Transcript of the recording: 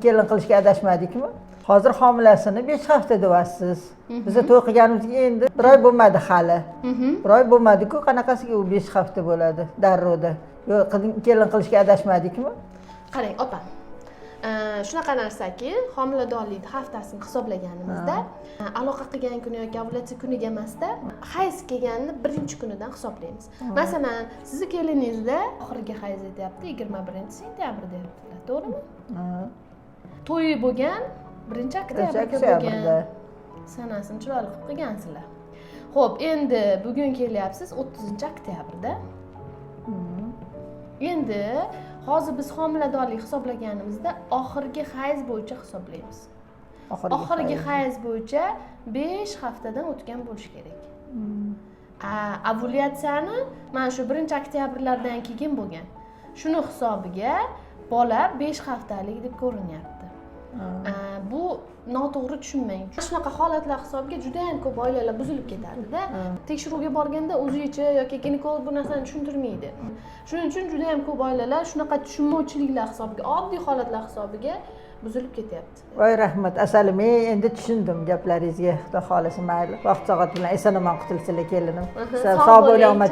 Kelin qilishga adashmadikmi? Hozir homilasini 5 hafta deyapsiz. Biza to'y qilganimizga endi bir oy bo'lmadi hali. Bir oy bo'lmadi-ku, qanaqasiga u 5 hafta bo'ladi darrovda? Yo'q, kelin qilishga adashmadikmi? Qarang, opa. Shunaqa narsaki, homiladorlik haftasini hisoblaganimizda aloqa qilgan kuni yoki ovulyatsiya kuniga emasda, hayz kelganini birinchi kunidan hisoblaymiz. Masalan, sizni keliningizda oxirgi hayz aytyapti, 21 sentyabr deyaptilar, to'g'rimi? To'yi bo'lgan 1 oktyabrga bo'lgan. Sanasini chiroyli qilib qilgansizlar. Xo'p, endi bugun kelyapsiz 30 oktyabrda. Endi hozir biz homiladorlik hisoblaganimizda oxirgi hayz bo'yicha hisoblaymiz. Oxirgi hayz bo'yicha 5 haftadan o'tgan bo'lishi kerak. Ovulyatsiyani mana shu 1 oktyabrlardan keyin bo'lgan. Shuni hisobiga bola 5 haftalik deb ko'rinyapti. Bu noto'g'ri tushunmang. Shunaqa holatlar hisobiga juda ham ko'p oilalar buzilib ketadida. Tekshiruvga borganda o'zicha yoki ginekolog bu narsani tushuntirmaydi. Shuning uchun juda ham ko'p oilalar shunaqa tushunmovchiliklar hisobiga, oddiy holatlar hisobiga buzilib ketyapti. Voy rahmat, asalim, men endi tushundim gaplaringizga. Xudo xohlasa, mayli. Vaqt soat bilan eson omon qutulsinlar kelinim. Sog' Sog' bo'ling, bo'ling. Omad.